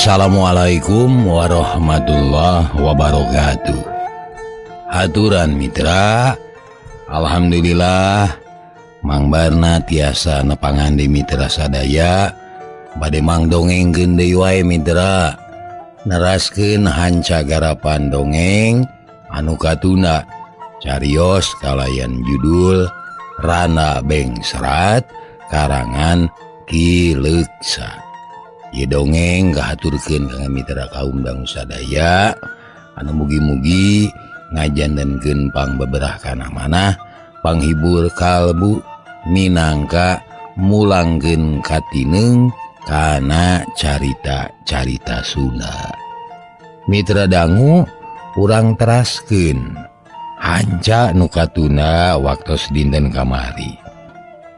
Assalamualaikum warahmatullahi wabarakatuh. Haturan mitra, alhamdulillah Mang Barna tiasa nepangan di mitra sadaya bade mang dongengkeun deui wae mitra. Neraskeun hanca garapan dongeng anu katunda carios kalayan judul Rana Bengsrat karangan Ki Leuksa. Ieu dongeng kahaturkeun ka mitra kaum dangu sadaya anu mugi-mugi ngajantenkeun pangbeberah kana manah, panghibur kalbu minangka mulangkeun katineung kana carita-carita Sunda. Mitra dangu urang teraskeun hanca nu katunda waktos dinten kamari.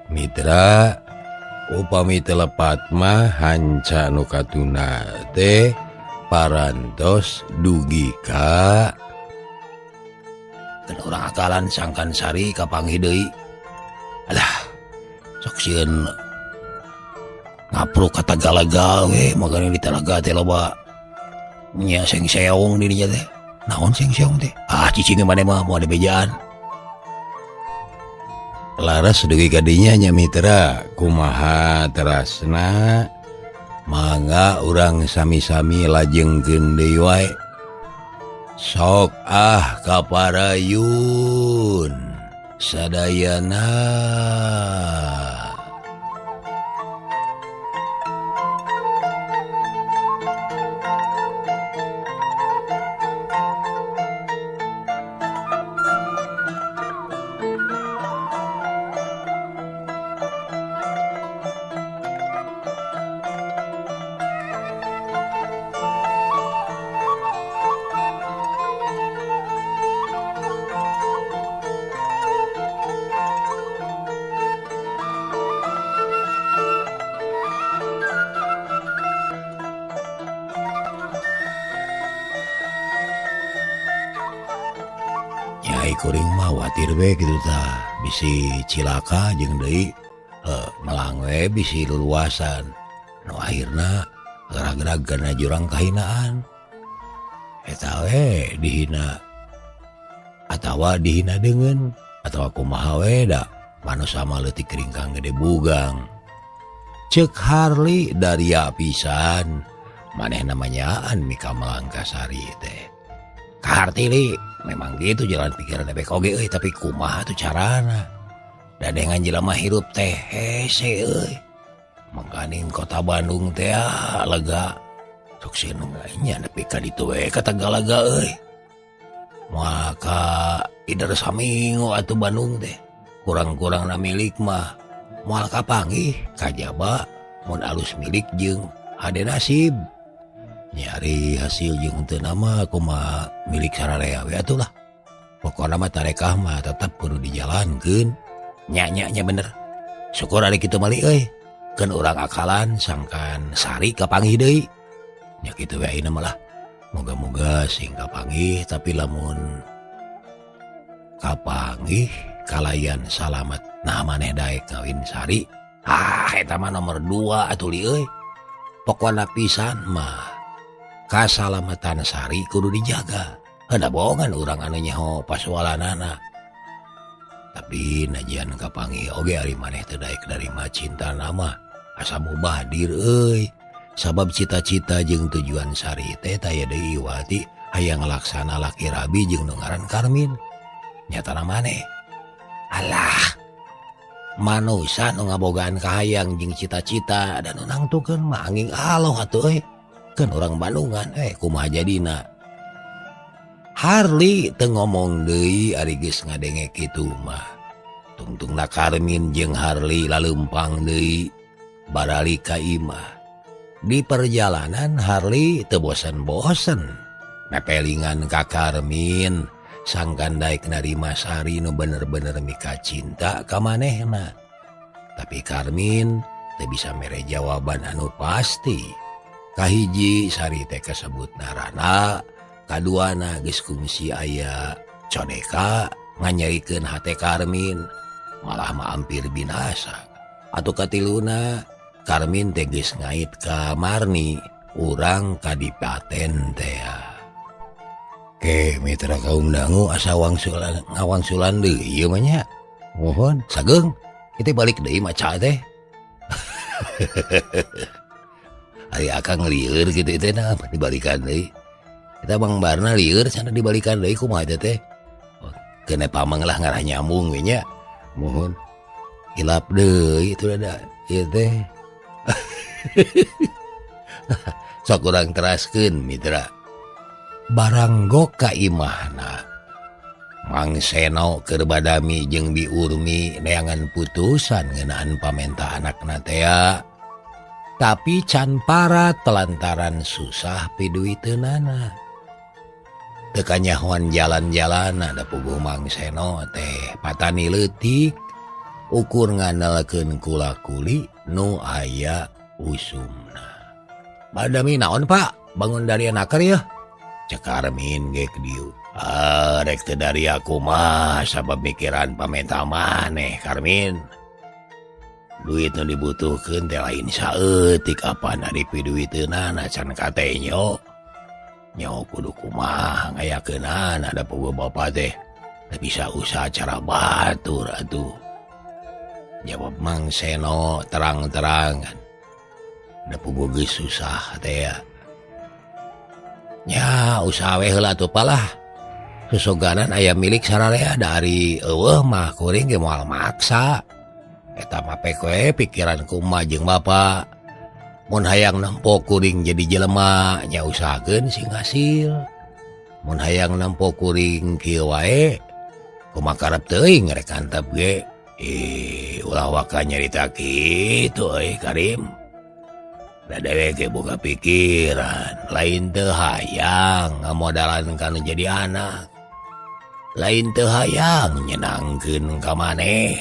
Mitra, upami telepat mah hanca nu katunda teh parantos dugi ka kan urang akalan sangkan sari kapanggih deui. Alah, sok sieun ngapruk ka Tagalaga we, magana di Talaga teh loba nya sengseong di dinya teh. Naon sengseong teh? Ah, cicing maneh mah moal dibejaan. Laras dugi ka dinya nya mitra, kumaha terasna mangga urang sami-sami lajengkeun deui wae. Sok ah kaparayun sadayana. Kuring mah watir we kitu tah, bisi cilaka jeung deui melang we bisi luluasan. Nu akhirna gara-gara kana jurang kahinaan. Eta we dihina atawa dihina deungeun atawa kumaha we da manusa mah leutik ringkang gede bugang. Ceuk Harley daria pisan manehna manyaan mika melang ka Sari teh. Kahartili memang gitu jalan pikiran ebek oge euy, tapi kumaha tuh carana dadengan jelema hirup teh hese euy. Mangkaning kota Bandung teh lega sok sieun nya nepi ka ditu we ka Tagalaga euy. Moal ka ider saminggu atuh Bandung teh kurang-kurangna milik mah moal kapanggih kajaba mun alus milik jeung hade nasib. Nyari hasil jeung teu nama kumaha milik sararea we atuh lah. Pokona mah tarekah mah tetep kudu dijalankeun. Nya-nya bener. Syukur ari kitu mah euy. Keun urang akalan sangkan Sari kapanggih deui. Nya kitu we ayeuna mah lah. Moga-moga sing kapanggih tapi lamun kapanggih kalayan salamet. Nah maneh daek kawin Sari. Ah eta mah nomor 2 atuh li euy. Pokona pisan mah kasalamatan Sari kudu dijaga. Heuh bohongan urang anu nyaho pasualanana. Tapi najian kapanggih oge ari maneh teu daek narima cinta nama asa mubadir euy. Sabab cita-cita jeung tujuan Sari teh taya deui wati hayang laksana laki rabi jeung nu ngaran Karmin. Nyatana maneh. Alah, manusa nu ngabogaan kahayang jeung cita-cita dan nu nangtukeun mah angin aloh atuh euy. Kan orang Bandungan kumaha jadina. Harley teu ngomong deui ari geus ngadenge kitu mah. Tungtungna Karmin jeung Harley laleumpang deui barali ka imah. Di perjalanan Harley teu bosen-bosen mepelingan ka Karmin sangkan daek narima Sari nu bener-bener mika cinta ka manehna. Tapi Karmin teu bisa mere jawaban anu pasti. Kahiji Sari teh kasebut narana, kaduana geus kungsi aya coneka nganyerikeun hate Karmin malah mah hampir binasa. Atuh katiluna Karmin teh geus ngait ka Marni. urang kadipaten teh. Ke mitra kaum dangu asa wangsulan ngawangsulan deui ieu mah nya. Mohon sageung kita balik deui maca teh. Ari akang lieur kitu teh nah dibalikan deui. Kita Bang Barna lieur sana dibalikan deui kumaha teh. Kena pamang lah ngarah nyambung we nya. Mohon hilap deui itu ada ieu teh. Sok urang teraskeun mitra. Barang ka imahna Mang Seno keur badami jeung Bi Urmi neangan putusan ngeunaan pamenta anakna tea. Tapi can parat telantaran susah piduiteunana. Teu kanyahoan jalan-jalan ada puguh Mang Seno teh patani leutik ukur ngandalkeun kula-kuli nu aya usumna. Badami naon Pak? Bangun dari nakar ya? Cek Karmin ge dieu. Rek teu dari aku mah sabab mikiran pamenta maneh Karmin. Duit nu dibutuhkeun teh lain saeutik apan ari piduiteunana can katenyo. Nyaho kudu kumaha ngayakeunana da puguh bapa teh. Teu bisa usaha cara batur atuh. Jawab Mang Seno terang-terangan. Da puguh geus susah teh ya. Nya usaha we heula atuh palah. Susoganan aya milik sararea dari eueuh mah kuring ge moal maksa. Eta mah pek we pikiran ku emak jeung bapa. Mun hayang nempo kuring jadi jelema nya usahakeun sing hasil. Mun hayang nempo kuring kieu wae kumaha karep teuing rek antep ge. Ulah waka nyarita kitu euy Karim. Da dewek ge boga pikiran, lain teu hayang ngamodalan kana jadi anak. Lain teu hayang nyenangkeun ka maneh.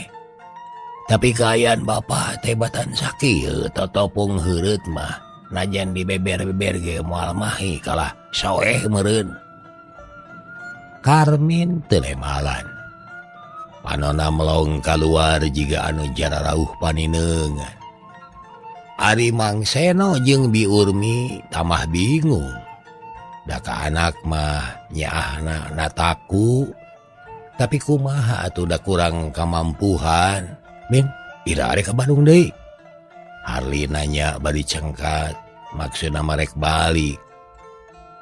Tapi kaayaan bapa teh batan sakieu totopung heureut mah najan dibeber-beber ge moal mahi kalah soeh meureun. Karmin teu lemalan. Panona melong kaluar jiga anu jararauh panineungan. Ari Mang Seno jeung Bi Urmi tamah bingung. Da ka anak mah nyaahna nataku. Tapi kumaha atuh da kurang kamampuhan. Min, ira arek ka Bandung deui. Harli nanya bari cengkat, maksudna marek balik.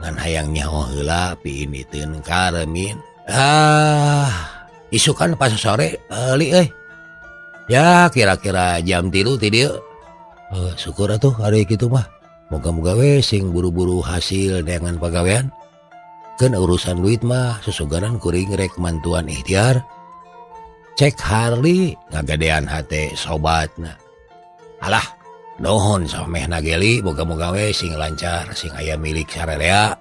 Ngan hayang nyaho heula piiniteun Karmin. Ah, isukan pas sore li euy. Ya kira-kira jam 3 ti dieu. Syukur atuh hari kitu mah. Moga-moga we sing buru-buru hasil dengan pagawean. Keun urusan duit mah susugaran kuring rek mantuan ikhtiar. Cek Harli ngagadean hate sobatna. Alah, nuhun samehna geli moga-moga we sing lancar sing aya milik sararea.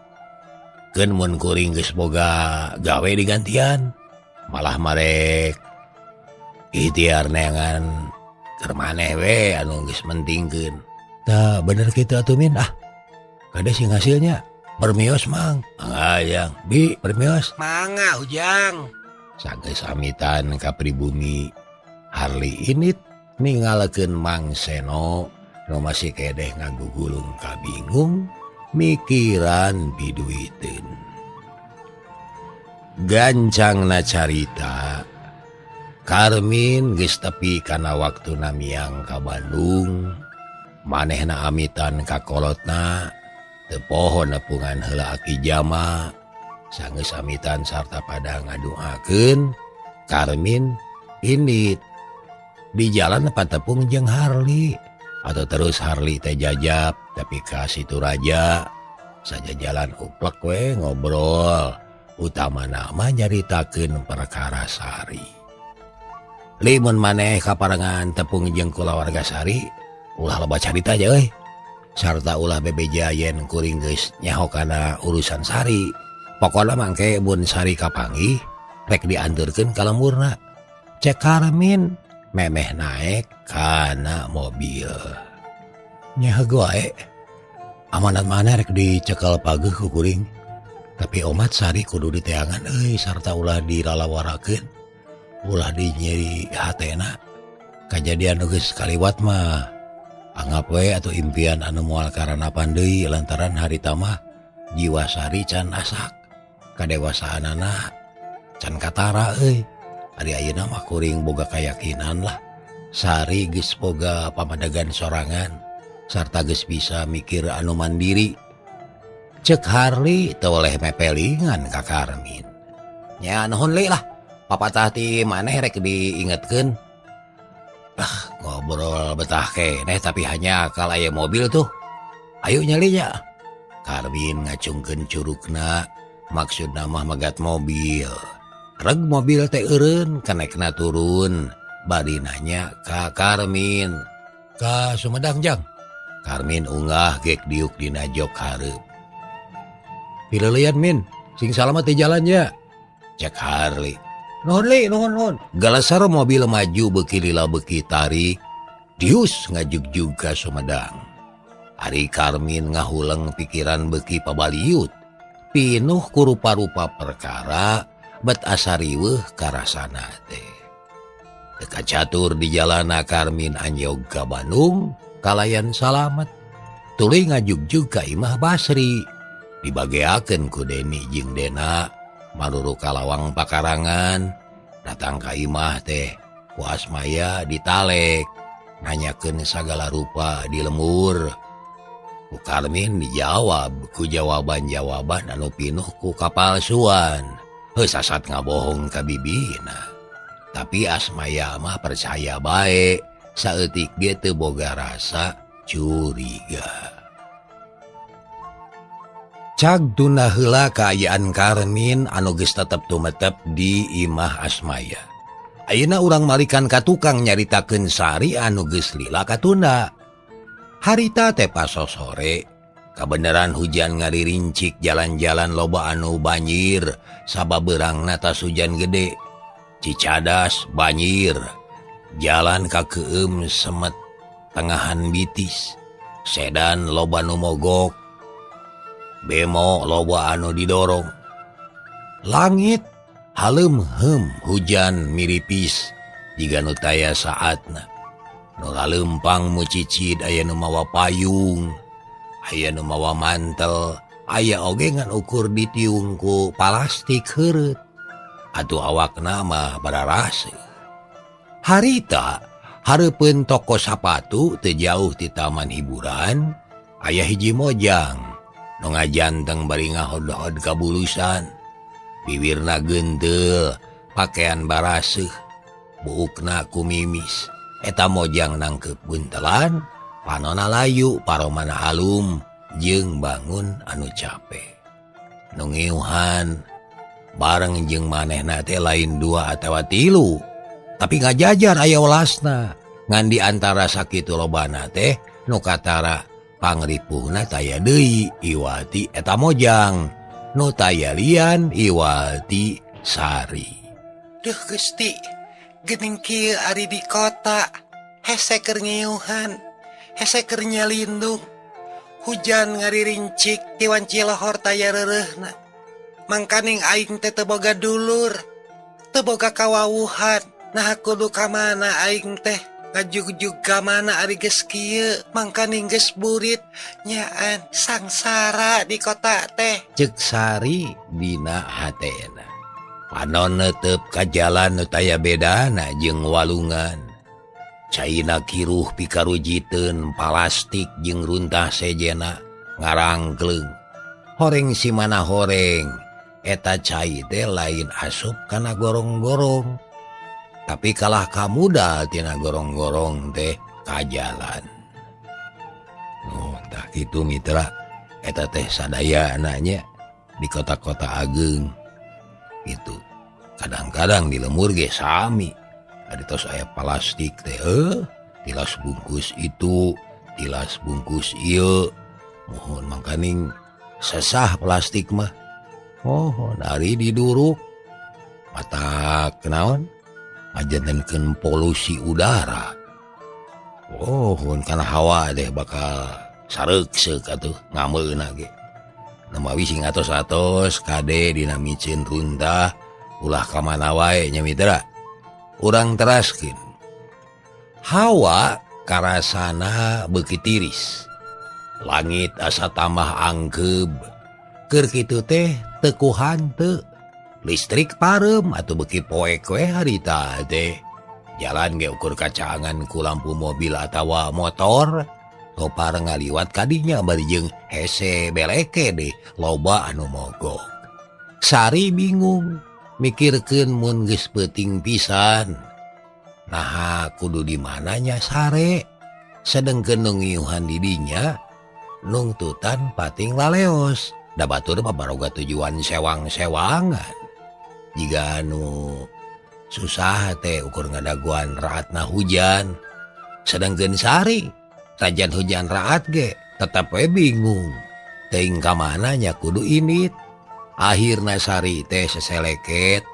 Keun mun kuring geus boga gawe digantian, malah marek ikhtiar neangan keur maneh we anu geus mentingkeun. Tah bener kitu atuh Min ah. Kade sing hasilnya permios Mang. Mangga Bi permios. Mangga Ujang. Sageus amitan ka pribumi Harli init ninggalkeun Mang Seno nu masih kedeh ngagugulung kabingung mikiran biduiteun. Gancangna carita Karmin geus tepi kana waktuna miang ka Bandung. Manehna amitan ka kolotna teu poho nepungan heula Aki Jama. Sanggeus amitan sarta pada ngadoakeun Karmin indit di jalan patepung jeung Harli atau terus Harli teh jajab tapi ka situ raja saja jalan uplek we ngobrol utamana mah nyaritakeun perkara Sari. Limun maneh kaparengan tepung jeung kulawarga Sari ulah loba carita aja euy. Sarta ulah bebeja yen kuring geus nyaho kana urusan Sari. Pokona mangke mun Sari kapanggih rek dianturkeun ka lemburna. Cek Karmin memeh naek kana mobil. Nyaho wae. Amanat maneh rek dicekel pageuh ku kuring. Tapi omat Sari kudu diteangan euy sarta ulah dilalawarakeun. Ulah dinyeri hatena. Kajadian nu geus kaliwat mah Anggap we atau impian anu moal karanapan deui lantaran harita mah jiwa Sari can asak. Kadewasaanana can katara euy. Ari ayeuna mah kuring boga kayakinan lah. Sari geus boga pamadegan sorangan sarta geus bisa mikir anu mandiri. Cek Harli teu oleh mepelingan ka Karmin. Nya nuhun li lah. Papatah ti maneh rek diingetkeun. Ah, ngobrol betah keneh tapi hanya akal aya mobil tuh. Ayo nyalinya. Karmin ngacungkeun curugna, maksudna mah megat mobil. Reg mobil teh eureun kenekna turun. Bari nanya ka Karmin. Ka Sumedang jang. Karmin unggah gek diuk dina jok hareup. Pileulean Min, sing salamet di jalannya. Cek Harli. Nuhun li, nuhun nuhun. Galasar mobil maju beuki lila beuki tarik. Dius ngajugjug ka Sumedang. Ari Karmin ngahuleng pikiran beuki pabaliut. Pinuh ku rupa-rupa perkara bet asa riweuh karasana teh. Teu kacatur di jalana Karmin anjog ka Bandung kalayan salamet. Tuluy ngajugjug ka Imah Basri. Dibageakeun ku Deni jeung Dena maruru ka lawang pakarangan. Datang ka imah teh ku Asmaya ditalek nanyakeun sagala rupa di lembur. Ku Karmin dijawab ku jawaban-jawaban anu pinuh ku kapalsuan. Heuh sasat ngabohong ka bibina. Tapi Asmaya mah percaya bae, saeutik ge teu boga rasa curiga. Cag tunda heula kaayaan Karmin anu geus tetep tumetep di imah Asmaya. Ayeuna urang malikan ka tukang nyaritakeun Sari anu geus lila katunda. Harita teh paso sore, kabeneran hujan ngaririncik jalan-jalan loba anu banjir sabab beurangna tas hujan gede. Cicadas banjir, jalan ka Keum semet tengahan bitis, sedan loba nu mogok. Bemo loba anu didorong. Langit haleumheum hujan miripis jiga nu taya saatna. Nu laleumpang mucicid aya nu mawa payung, aya nu mawa mantel, aya oge ngan ukur ditiung ku palastik heureut. Atuh awakna mah bararase. Harita hareupeun toko sapatu teu jauh ti taman hiburan, aya hiji mojang. Nu ngajanteng bari ngahodhod kabulusan. Bibirna gentel, pakaian baraseuh, buukna kumimis. Eta mojang nangkep buntelan, panona layu, paromana alum, jeung bangun anu cape. Nu ngiuhan bareng jeung manehna teh lain dua atawa tilu, tapi ngajajar aya welasna. Ngan di antara sakitu lobana teh nu katara pangripuhna taya deui iwati eta mojang, nu taya lian iwati Sari. Duh Gusti, geuning kieu ari di kota, hese keur ngiuhan, hese keur nyalindung. Hujan ngaririncik ti wanci lohor taya reureuhna. Mangkaning aing teh teu boga dulur, teu boga kawawuhan. Nah kudu ka mana aing teh? Ngajugjug ka mana ari geus kieu, mangkaning geus burit nyaan sangsara di kota teh. Cek Sari dina hatena. Panon neuteup ka jalan nu taya bedana jeung walungan. Caina kiruh pikarujiteun palastik jeung runtah sejena ngarangkleung. Horeng si mana horeng, eta cai teh lain asup kana gorong-gorong. Tapi kalah kamuda tina gorong-gorong teh ka jalan. Oh, tah kitu mitra, eta teh sadaya anaknya di kota-kota ageng. Gitu. Kadang-kadang di lemur ge sami. Ari tos aya plastik teh, tilas bungkus itu, tilas bungkus ieu. Mohon mangkaning sesah plastik mah. Oh, ari diduruk. Matak naon? Ngajantenkeun polusi udara. Oh, kana hawa deh bakal sareukseuk atuh ngameuna ge. Namawi sing atos-atos kade dina miceun runtah ulah ka mana wae nya mitra. Urang teraskeun. Hawa Karasana beuki tiris. Langit asa tambah angkeub. Keur kitu teh teu ku hanteu. Listrik parem atuh beuki poek we harita teh. Jalan ge ukur kacaangan ku lampu mobil atawa motor. Topar ngaliwat kadinya bari jeung hese beleke deh loba anu mogok. Sari bingung mikirkeun mun geus peuting pisan. Naha kudu di mananya sare. Sedengkeun nu ngiuhan di dinya nungtutan pating laleos. Da batur mah baroga tujuan sewang-sewangan. Jiga anu susah teh ukur ngadaguan raatna hujan. Sedengkeun Sari tajan hujan raat ge tetep we bingung. Teuing ka mana nya kudu indit. Akhirna Sari teh seseleket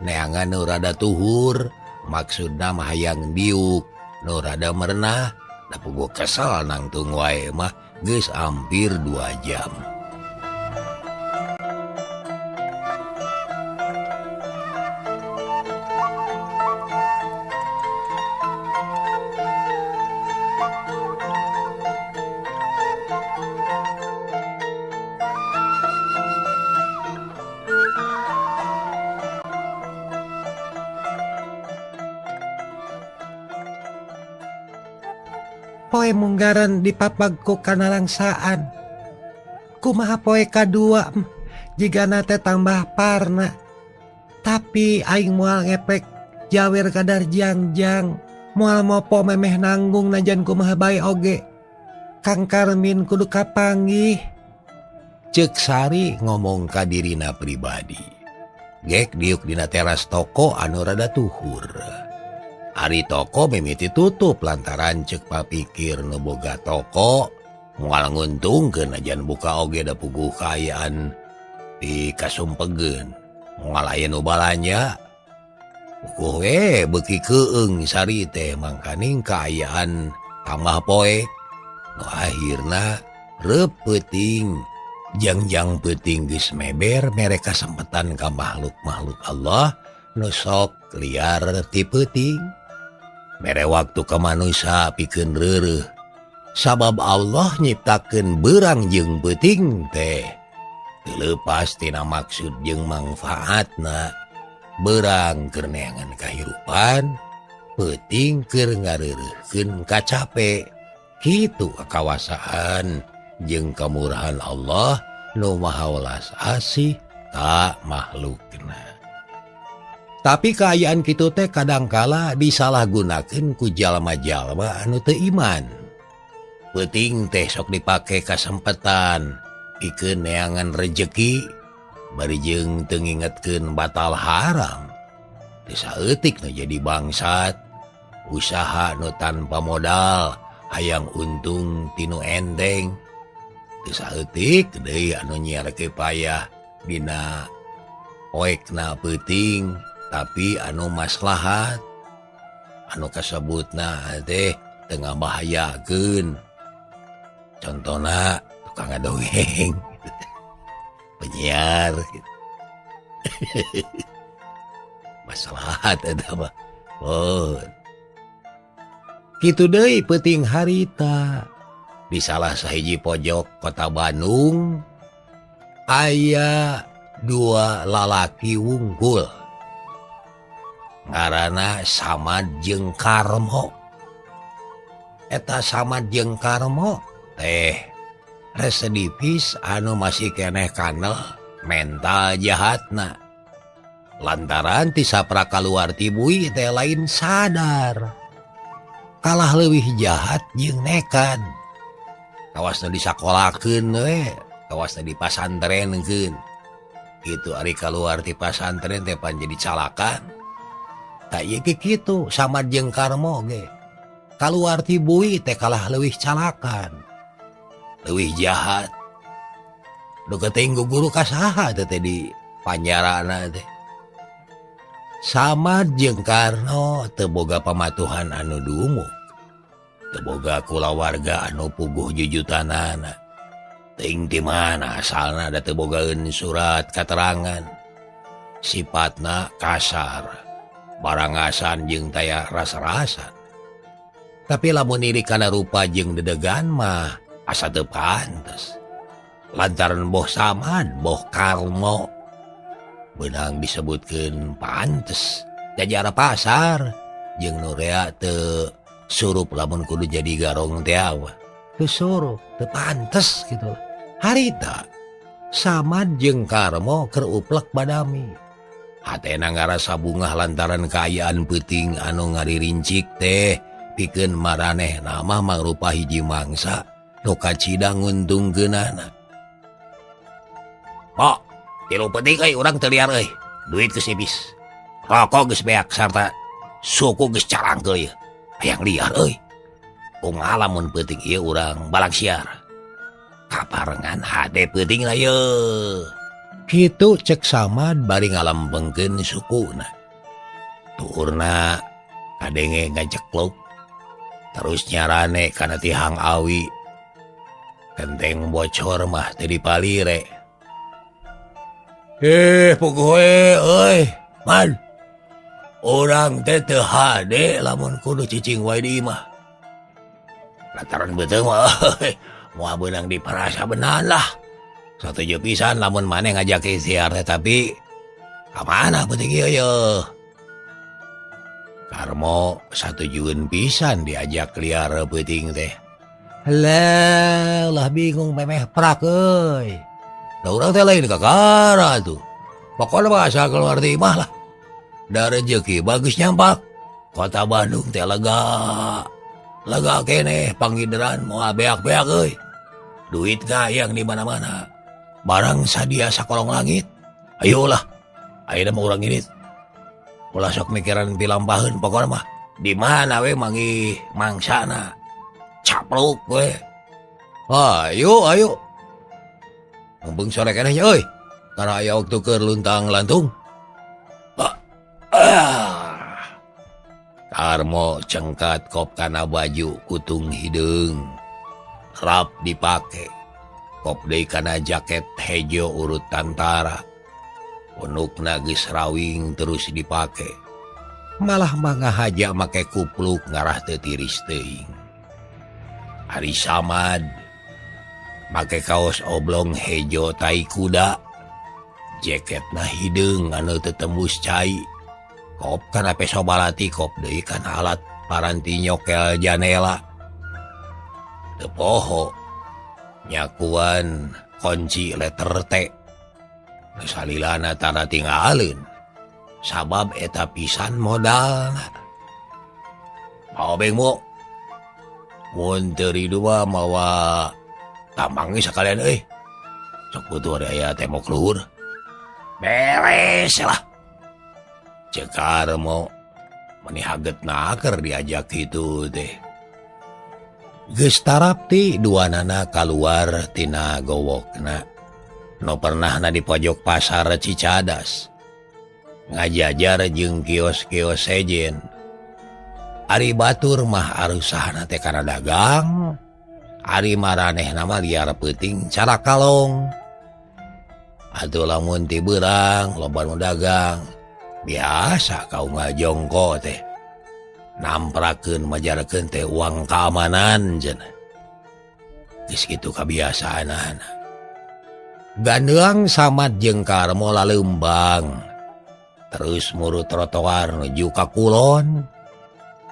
neangan nu rada tuhur, maksudna mah hayang diuk nu rada merenah. Da puguh kesel nangtung wae mah geus hampir 2 jam. Poe munggaran dipapag ku kanalangsaan. Kumaha poe kadua jigana teh tambah parna. Tapi aing moal ngepek jawer kadar jangjang. Moal mopo memeh nanggung najan kumaha bae oge. Kang Karmin kudu kapanggih. Ceuk Sari ngomong ka dirina pribadi. Gek diuk dina teras toko anu rada tuhur. Ari toko mimiti tutup lantaran ceuk papikir nu boga toko moal nguntungkeun najan buka oge da puguh kaayaan di kasumpegeun. Moal aya nu balanja. Puguh we beuki keung Sari teh mangkaning kaayaan tambah poek. Nu akhirna reup peuting. Jangjang peuting geus meber mere kasempetan ka makhluk-makhluk Allah nu sok liar ti peuting. Mere waktu ka manusia pikeun reureuh. Sabab Allah nyiptakeun beurang jeung peuting teh teu leupas tina maksud jeung mangfaatna. Beurang keur neangan kahirupan, peuting keur ngareureuhkeun kacape. Kitu kakawasaan jeung kamurahan Allah nu maha welas asih ka makhlukna. Tapi kaayaan kitu teh kadangkala disalahgunakeun ku jalma-jalma anu teu iman. Peuting teh sok dipake kasempetan pikeun neangan rejeki bari jeung teu ngingetkeun batal haram. Teu saeutik nu jadi bangsat, usaha nu tanpa modal hayang untung tinu enteng. Teu saeutik deui anu nyiarkeun payah dina poekna peuting. Tapi anu maslahat anu kasebutna teh teu ngabahayakeun. Contona tukang ngadongeng, penyiar gitu. Maslahat eta mah. Oh. Kitu deui peuting harita. Di salah sahiji pojok kota Bandung aya 2 lalaki wungkul. Ngaranna Samad jeung Karmo. Eta Samad jeung Karmo teh residivis anu masih keneh kanel mental jahatna. Lantaran ti sapra kaluar ti bui teh lain sadar. Kalah leuwih jahat jeung nekad. Kawasna disakolakeun we, kawasna dipasantrenkeun. Kitu ari kaluar ti pasantren teh pan jadi calakan. Tak ieu ge kitu Samad jeung Karmo ge. Kaluar ti bui teh kalah leuwih calakan. Leuwih jahat. Nu geuting guru ka saha teh di panjarana teh. Samad jeung Karno teu boga pamatuhan anu dumuk. Teu boga kulawarga anu puguh jujutanana. Teuing ti mana asalna da teu bogaeun surat katerangan. Sipatna kasar. Barangasan jeung taya rasa-rasan. Tapi lamun nilik kana rupa jeung dedegan mah asa teu pantes. Lantaran boh Samad boh Karmo beunang disebutkeun pantes jajara pasar jeung nu rea teu surup lamun kudu jadi garong teh mah. Teu surup, teu pantes kitu. Harita Samad jeung Karmo keur uplek badami. Hatena ngarasa bungah lantaran kaayaan peuting anu ngaririncik teh pikeun maranehna mah mangrupa hiji mangsa nu kacida nguntungkeunana. Pok, tilu peuting euy urang teu liar euy. Duit geus nipis. Rokok geus beak sarta suku geus carangkeul ieu. Hayang liar euy. Kumaha lamun peuting ieu urang balang siar. Kaparengan hade peuting lah ieu. Kitu cek Samad bari ngalembengkeun sukuna. Tuurna kadenge ngajekluk. Terus nyarane kana tihang awi. Kenteng bocor mah teu dipalire. Puguh we euy, man. Urang teh teu hade lamun kudu cicing wae di imah. Lantaran beuteung mah moal beunang diparasa benan lah. Satuju pisan lamun maneh ngajak ikhtiar teh tapi ka mana peuting ieu yeuh. Karmo satujueun pisan diajak liar peuting teh. Lah, lah bingung memeh prak euy. Da urang teh lain kakara tuh. Pokokna mah asal keluar ti imah lah. Da rejeki bagus nyampak. Kota Bandung teh lega. Lega keneh pangideran moal beak-beak euy. Duit gayang di mana-mana. Barang sadia sakolong langit. Ayolah. Ayeuna mah urang ini. Ulah sok mikiran pilampaheun pokona mah. Di mana we manggih mangsana. Capluk we. Ayo ayo. Mumpung sore keneh nya euy. Karena aya waktu keur luntang lantung. Karmo cengkat kop kana baju kutung hideung. Rap dipake. Kop deui kana jaket hejo urut tantara. Punukna geus rawing terus dipake. Malah mangahaja make kupluk ngarah teu tiris teuing. Ari Samad make kaos oblong hejo tai kuda. Jaketna hideung anu teu tembus cai. Kop kana peso balati kop deui kana alat paranti nyokel janela. Teu poho nyakuan kunci letter T. Nu salilana tara tinggaleun. Sabab eta pisan modalna. Mau bengmo. Mun teu ridu mah mawa tambang ge sakalian euy. Sok butuh aya tembok luhur. Beres lah. Cek Karmo meni hagetna keur diajak kitu teh. Geus tarapti duanana kaluar tina gowokna. Nu pernahna di pojok pasar Cicadas. Ngajajar jeung kios-kios sejen. Ari batur mah arusahna teh kana dagang. Ari maranehna mah liar peuting cara kalong. Atuh lamun ti beurang loba nu dagang. Biasa kaum ngajongko teh. Namprakeun majarkeun teh uang keamanan cenah. Geus kitu kabiasaanana. Gandeang Samad jeung Karmo laleumbang. Terus murut trotoar nuju ka kulon.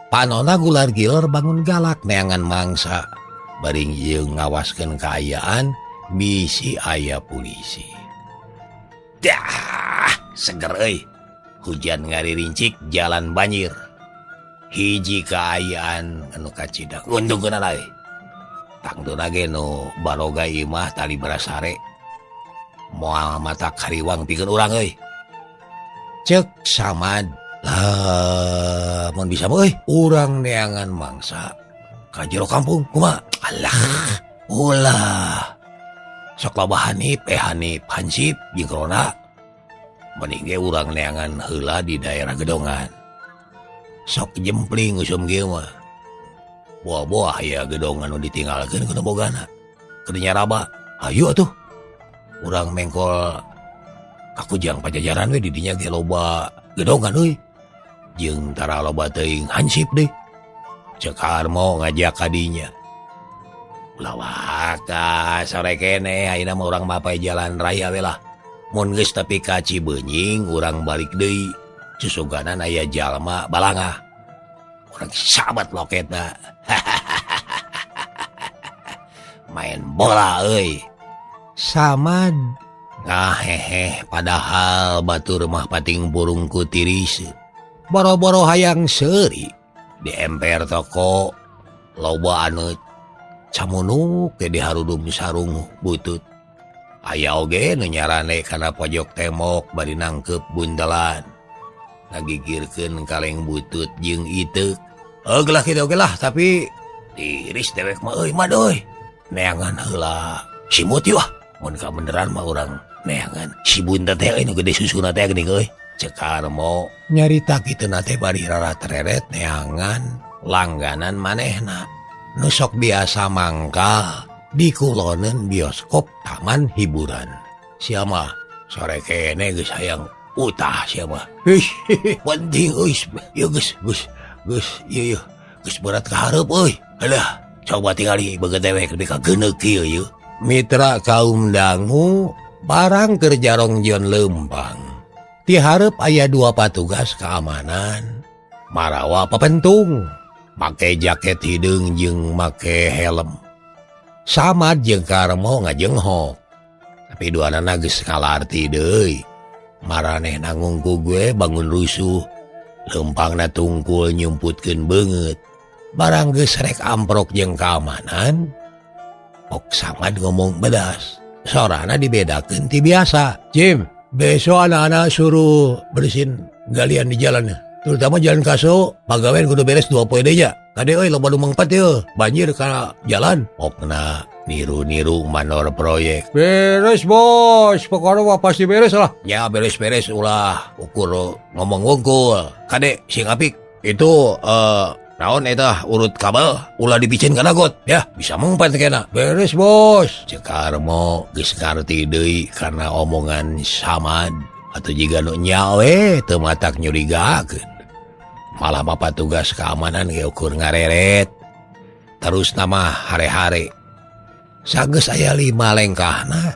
Panona gular-giler bangun galak neangan mangsa. Bari jeung ngawaskeun kaayaan bisi aya polisi. Dah, seger euy. Hujan ngaririncik jalan banjir. Hiji kaayaan anu kacida nguntungkeun euy. Tangtuna ge nu baroga imah tali barasare. Moal mata kariwang pikeun urang euy. Cek Samad. Lah, mun bisa mah euy urang neangan mangsa ka jero kampung kumaha? Alah, ulah. Sok loba hanip, hanip hansip jeung corona. Mending ge urang neangan heula di daerah Gedongan. Sok jempling usum kieu mah. Buah-buah aya gedongan nu ditinggalkeun ku nu bogana. Keur nyaraba, hayu atuh. Urang mengkol ka Kujang Pajajaran we di dinya ge loba gedongan euy. Jeung tara loba teuing hansip deui. Cek Karmo ngajak kadinya. Ulah waka sore keneh ayeuna mah urang mapay jalan raya we lah. Mun geus tepi ka Cibenying urang balik deui. Susuganan aya jalma balangah. Urang sahabat loketna. Main bola euy. Samad ngahehe padahal batur mah pating burung ku tiris. Boro-boro hayang seuri di emper toko loba anu camunuk ke diharudum sarung butut. Aya oge nu nyarane kana pojok tembok bari nangkep buntelan. Ngagigirkeun kaleng butut jeung iteuk. Gelah kitu oge lah tapi tiris dewek mah euy mah euy. Neangan heula simut ieu ah. Mun kabeneran mah urang neangan si buntet teh euy nu gede susuna teh geuning euy. Cek Karmo nyarita kitu na teh bari rara-tereret neangan langganan manehna. Nu sok biasa mangkal di kuloneun bioskop taman hiburan. Sia mah sore kene geus hayang utah sia mah. Ih, penting euy. Ieu geus geus geus ieu ieu geus berat ka hareup euy. Alah, coba tingali beungeut dewek nepi ka geuneuk kieu ieu. Mitra kaum dangu barang keur jarongjon leumpang. Ti hareup aya dua patugas keamanan marawa papentung make jaket hideung jeung make helm. Samad jeung Karmo ngajenghok. Tapi duanana geus kalarti deui. Maranehna ngungku gue bangun rusuh. Leumpangna tungkul nyumputkeun beungeut. Barang geus rek amprok jeung keamanan, Pok Samad ngomong bedas. Sorana dibedakeun ti biasa. Jim, besok anak-anak suruh bersihin galian di jalan. Terutama jalan Kaso, pagawean kudu beres 2 poe deui nya. Kade euy loba nu mangpat ieu, banjir ka jalan. Pokna niru-niru mandor proyek. Beres bos, pokoknya mah pasti beres lah. Ya beres-beres ulah ukur ngomong wungkul. Kade sing apik itu naon eta urut kabel ulah dipicen kana got ya bisa mengpat kena. Beres bos. Cek Karmo geus ngarti deui karena omongan Samad atau jiga nu nyawe teu matak nyurigakeun. Malah bapak tugas keamanan ge ukur ngareret. Terus nama hare-hare. Sageus aya 5 lengkahna.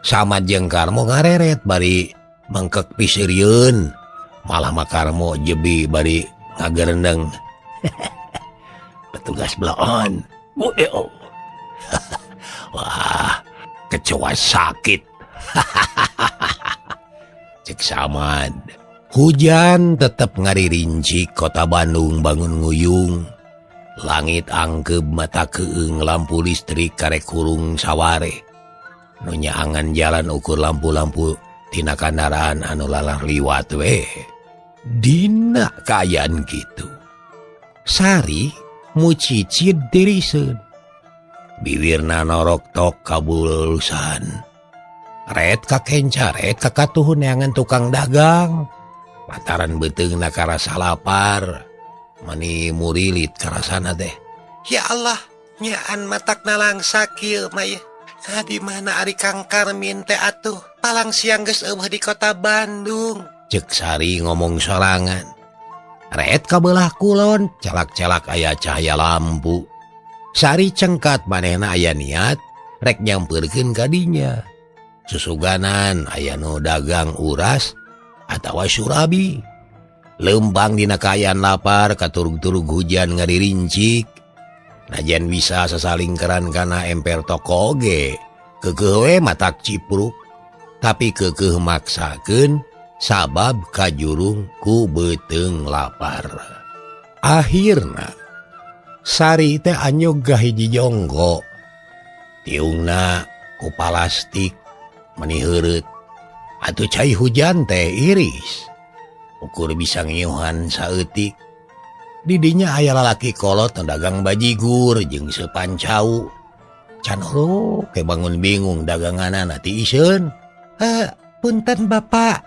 Samad jeung Karmo ngareret bari mengkek piseurieun. Malah mah Karmo jebi bari ngagerendeng. Petugas bloon. Wah, kecoa sakit. Cek Samad. Hujan tetep ngaririncik kota Bandung bangun nguyung. Langit angkeb mata keung lampu listrik karek hurung saware. Nu nyaangan jalan ukur lampu-lampu tina kandaraan anu lalar liwat we. Dina kaayaan kitu. Sari mucicid tiriseun. Biwirna norok tok kabulusan. Ret ka kenca, ret ka katuhun neangan tukang dagang. Pataran beuteungna karasa lapar. Mani murilit karasana teh. Ya Allah, nyaan matakna langsa kieu mah ieu. Nah, di mana ari Kang Karmin teh atuh? Palang siang geus eueuh di kota Bandung. Cek Sari ngomong sorangan. Ret ka belah kulon, calak-calak aya cahaya lampu. Sari cengkat manehna aya niat rek nyampeurkeun ka dinya. Susuganan aya nu dagang uras atawa surabi. Leumpang dina kaayaan lapar katurug-turug hujan ngaririncik. Najan bisa sasalingkeran kana emper toko oge, keukeuh we matak cipruk. Tapi keukeuh maksakeun sabab kajurung ku beuteung lapar. Akhirna Sari teh anyog ka hiji jonggo. Tiungna ku palastik meni heureut. Atuh cai hujan teh iris. Ukur bisa ngiuhan saeutik. Didinya aya lalaki kolot nu dagang bajigur jeung sepancau. Can huruk ke bangun bingung daganganana ti iseun. Punten Bapak.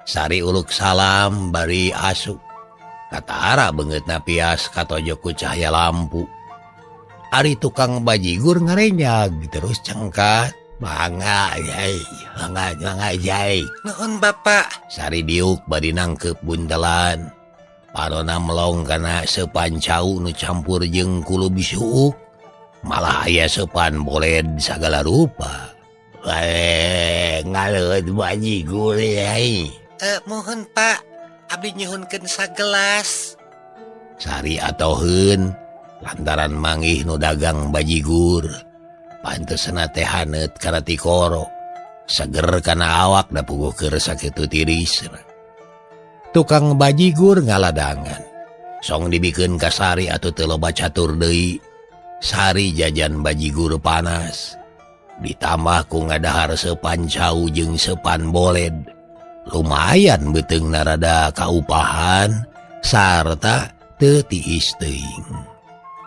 Sari uluk salam bari asup. Katara beungeutna pias katojo ku cahaya lampu. Ari tukang bajigur ngarenyag terus cengkat. Mangga jai, mangga, mangga jai. Nuhun Bapak. Sari diuk bari nangkep buntelan. Parona melong kana sepan cau nu campur jeung kulub suuk. Malah aya sepan boled sagala rupa. Ngaleut bajigur yai. Mohon Pak, abdi nyuhunkeun sagelas. Sari atoheun lantaran manggih nu dagang bajigur. Pantesna teh haneut kana tikoro. Seger kana awak da puguh keur sakitu tiris. Tukang bajigur ngaladangan. Song dibikeun ka Sari atuh teu loba catur deui. Sari jajan bajigur panas. Ditambah ku ngadahar sepan cau jeung sepan boled. Lumayan beuteungna rada kaupahan sarta teu tiis teuing.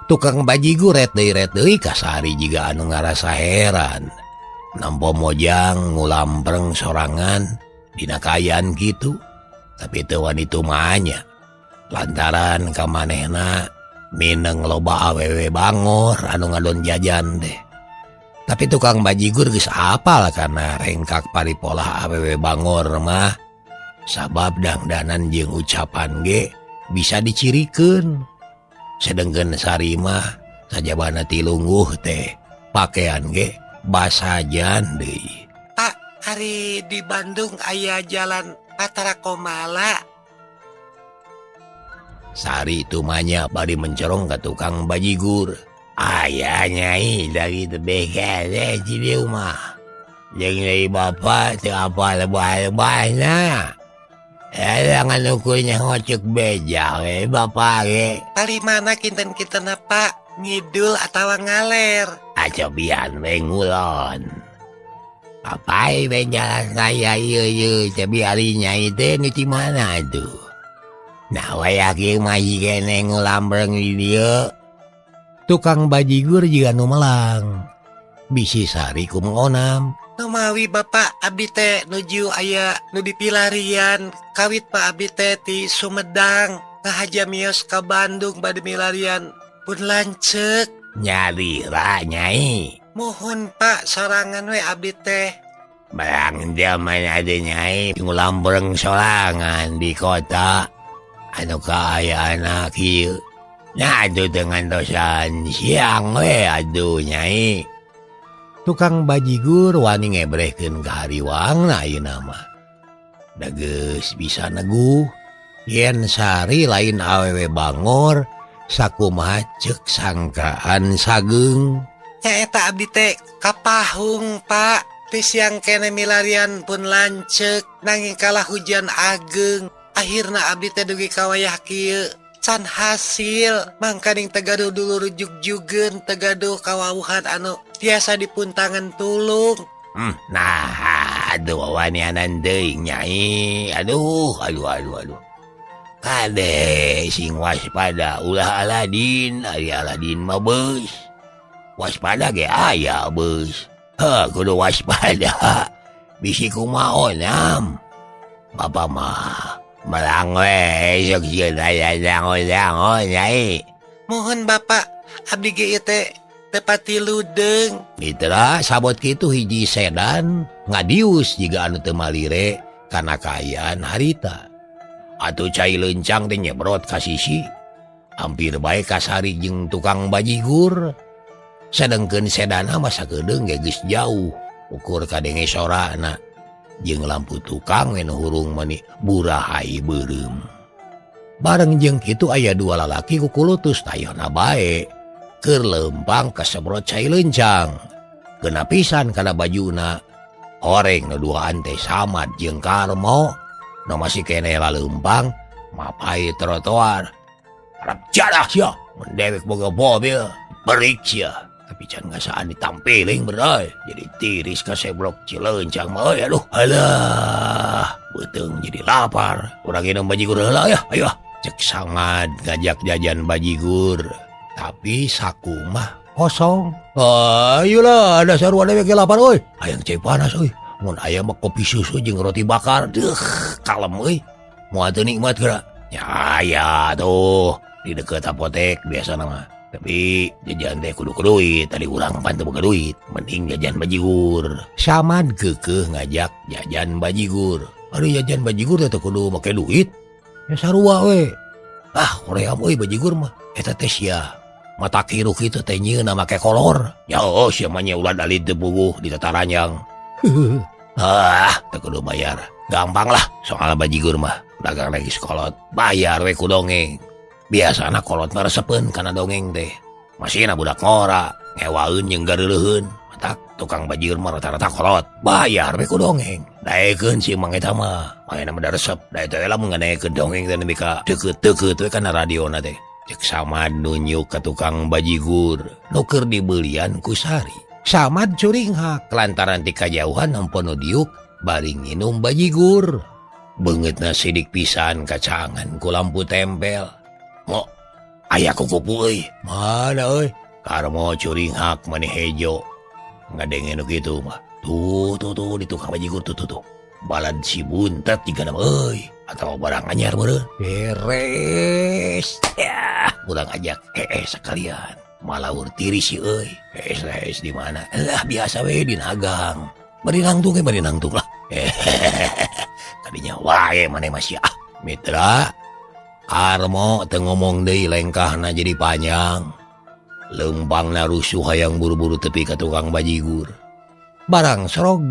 Tukang bajigur ret deui ka Sari jiga anu ngarasa heran. Nampo mojang ngulampreng sorangan dina kaayaan kitu. Tapi teu wani tumanya lantaran kamanehna mineng loba awewe bangor anu ngadon jajan deh. Tapi tukang bajigur geus apal kana rengkak paripolah awewe bangor mah, sabab dangdanan jeung ucapan ge bisa dicirikeun. Sedengkeun Sari mah sajabana tilungguh teh pakean ge basajan deui. Pak, ari di Bandung aya jalan Patara Komala. Sari tumanya bari mencorong ka tukang bajigur. Aya nyai dari tebih kene di rumah. Jeung deui bapa teu apal lebah-lebahna. Jangan ukurnya ngocek beja we bapa ge. Tali mana kinten-kinten Pak? Ngidul atawa ngaler? Acobian we ngulon. Papai we jalan raya ieu ieu tapi ari nyai teh nu ti mana atuh? Nah wayah kieu mah kene ngulambreng di dieu. Tukang bajigur jiga nu melang. Bisi Sari ku mengonam. Numawi Bapak abdi teh nuju aya nu dipilarian kawit Pak abdi teh ti Sumedang ngahaja mios ka Bandung bade milarian pun lanceuk. Nyalira nyai. Mohon Pak sorangan we abdi teh. Barang zaman ada nyai ngulambreng sorangan di kota anu kaayaan kieu. Nah aduh dengan dosan siang we aduh nyai. Tukang bajigur wani ngebrehkeun ka hariwangna ayeuna mah. Da geus bisa neguh yen Sari lain awewe bangor sakumaha ceuk sangkaan sageung. Nyaeta abdi teh kapahung Pak. Ti siang kene milarian pun lanceuk nanging kalah hujan ageng. Akhirna abdi teh dugi ka wayah kieu can hasil mangkaning tegaduh dulur jugjugeun tegaduh kawawuhan anu tiasa dipuntangan tulung. Nah aduh wanianan deui nyai. Aduh aduh aduh aduh. Kade sing waspada ulah Aladin, ari Aladin mah beus. Waspada ge aya beus. Heh kudu waspada. Bisi kumaha onam. Bapa mah melang we sok sieun aya dangon-dangon nyai. Mohon Bapak abdi ge ieu teh tepati ludeung. Mitra sabot kitu hiji sedan ngadius jiga anu teu malire kana kaayaan harita. Atuh cai leuncang teh nyebrot ka sisi. Hampir bae ka Sari jeung tukang bajigur. Sedengkeun sedana mah sakedeung ge geus jauh ukur kadenge sorana. Jeung lampu tukang we nu hurung mani burahai beureum. Bareng jeung kitu aya dua lalaki kukulutus tayona bae. Keur leumpang kasebrot cai leuncang. Kena pisan kana bajuna. Horeng nu duaan teh Samad jeung Karmo. Nu masih keneh laleumpang mapai trotoar. Harap jadah sia mun dewek boga mobil berik sia. Tapi can ngasaan ditampiling beroy. Jadi tiris kasebrok cileuncang mah euy aduh. Alah, beuteung jadi lapar. Urang inum bajigur heula ya. Ayo cek Samad ngajak jajan bajigur. Tapi saku mah kosong. Ayolah, dasar sarua dewek lapar euy. Hayang cai panas euy. Mun aya mah kopi susu jeung roti bakar. Deuh, kalem euy. Moal teu nikmat geura. Ya aya tuh di deket apotek biasana mah. Tapi jajan teh kudu duit, tadi urang pan teu boga duit, mending jajan bajigur. Samad keukeuh ngajak jajan bajigur. Ari jajan bajigur teh kudu make duit. Ya sarua we. Ah hoream euy bajigur mah eta teh sia mata kiruh kitu teh nyieunna make kolor. Ya oh sia mah nya ulah dalid teu puguh di tataranjang. Ah teu kudu bayar. Gampang lah soal bajigur mah dagang lagi sekolot bayar we ku dongeng. Biasana kolot mah resepeun kana dongeng teh. Masihna budak ngora ngewaeun jeung gareuleuheun. Matak tukang bajigur mah rata-rata kolot bayar we ku dongeng. Daekeun si Mang eta mah maena mah resep. Da eta lamun ngadaekeun dongeng teh nepi ka deukeut-deukeut we kana radiona teh. Cek Samad nunjuk ka tukang bajigur nu keur dibeulian ku Sari. Samad curinghak lantaran ti kajauhan nempo nu diuk bari nginum bajigur. Beungeutna sidik pisan kacangan ku lampu tempel. Mo aya kukupu euy. Mana euy? Karmo curinghak maneh hejo. Ngadenge nu kitu mah. Tuh tuh tuh di tukang bajigur tuh tuh tuh. Balad si buntet jiga nama euy atau barang anyar meureun. Beres. Ya, urang ajak sekalian. Malaur tiris si euy. Hees di mana? Lah biasa we di nagang. Bari nangtung ge bari nangtung lah. Tadinya wae maneh masih ah. Mitra Karmo teu ngomong deui lengkahna jadi panjang. Leumpangna rusuh hayang buru-buru tepi ka tukang bajigur. Barang serog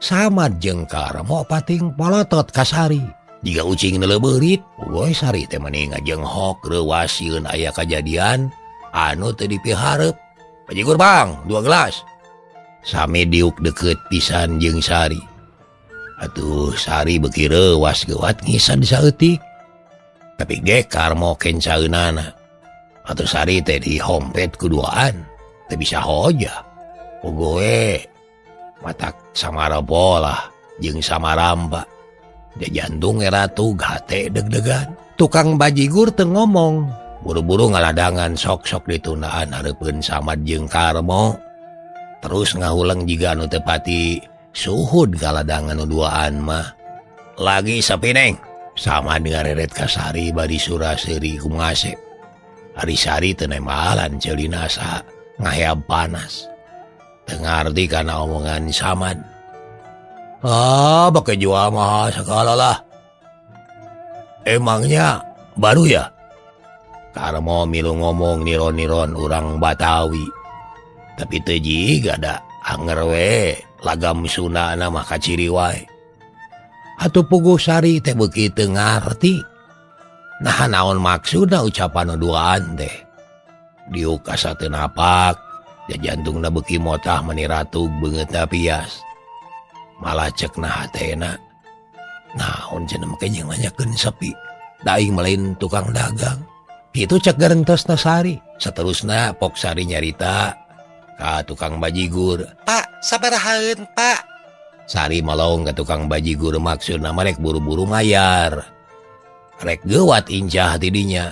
Samad jeung Karmo pating polotot ka Sari. Jiga ucing neuleuh beurit, we Sari teh mani ngajenghok reuwas sieun aya kajadian anu teu dipihareup. Bajigur bang, 2 gelas. Sami diuk deukeut pisan jeung Sari. Atuh Sari beuki reuwas geuwat ngisan saeutik. Tapi ge Karmo kencaeunana. Atuh Sari teh dihompet kuduaan, teu bisa hoja. Pogoe matak samara bola jeung samarampa. Dia jantung ratu gate deg-degan. Tukang bajigur teu ngomong, buru-buru ngaladangan sok-sok ditundaan hareupeun Samad jeung Karmo. Terus ngahuleng jiga anu teu pati suhud galadangan nu duaan mah. Lagi sapi neng. Samad ngareret ka Sari bari sura-seuri kumasep. Ari Sari teu nembalan ceulina sa ngaheab panas. Teu ngarti kana omongan Samad. Ah, pakai jual mahal segala lah. Emangnya baru ya? Karmo milu ngomong niron-niron urang Batawi. Tapi teu jiga da anger we lagam Sundana mah kaciri wae. Atuh puguh Sari teh beuki teu ngarti. Nah naon maksudna ucapan nu duaan teh? Diuk asa teu napak, jantungna beuki motah mani ratug beungeutna pias. Malah cek na hatena. Naon cenah make jeung nanyakeun sepi. Da aing mah lain tukang dagang. Kitu cek garentosna Sari. Saterusna pok Sari nyarita ka tukang bajigur. Pak, sabarahaeun, Pak? Sari malong ka tukang bajigur maksudna mah rek buru-buru mayar. Rek geuwat incah ti dinya.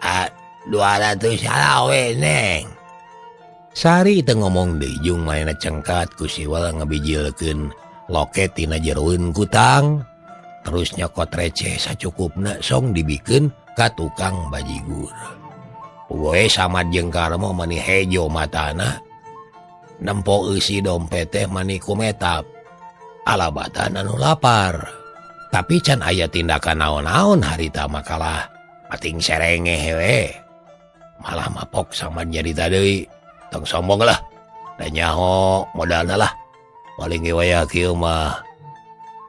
Ah, 200 salawe, Neng. Sari teu ngomong deui jeung manehna cengkat ku siwal ngabijilkeun loket tina jeroeun kutang. Terus nyokot receh sacukupna song dibikeun ka tukang bajigur. Poe Samad jeung Karmo mani hejo matana. Nempo eusi dompet teh mani kumetap. Alabatan anu lapar. Tapi can aya tindakan naon-naon harita makalah pating serengeh we. Malah mapok Samad nyarita deui. Tong sombong lah. Da nyaho modalna lah. Paling ge wayah kieu mah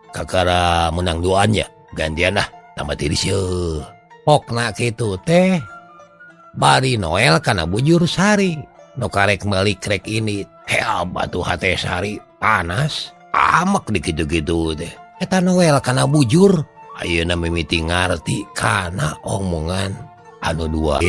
kakara menang duaan ya. Gantian lah tambah tiris yeuh. Pokna kitu teh bari Noel kana bujur Sari. Nu karek meuli krek ini heab atuh hate Sari panas amek di kitu-kitu teh. Eta Noel kana bujur ayeuna mimiti ngarti kana omongan anu dua.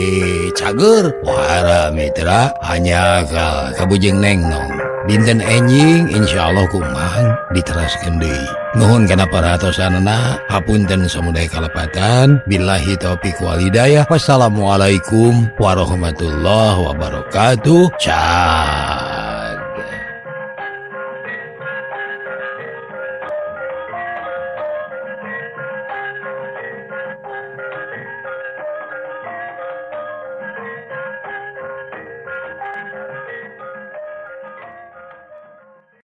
Cager wara mitra hanya ka kabujeng neng nong. Dinten enjing insyaallah kumang diteraskeun deui. Nuhun kana perhatosanana, hapunten samudaya kalepatan. Billahi taufik wal hidayah. Wassalamualaikum warahmatullahi wabarakatuh. Ciao.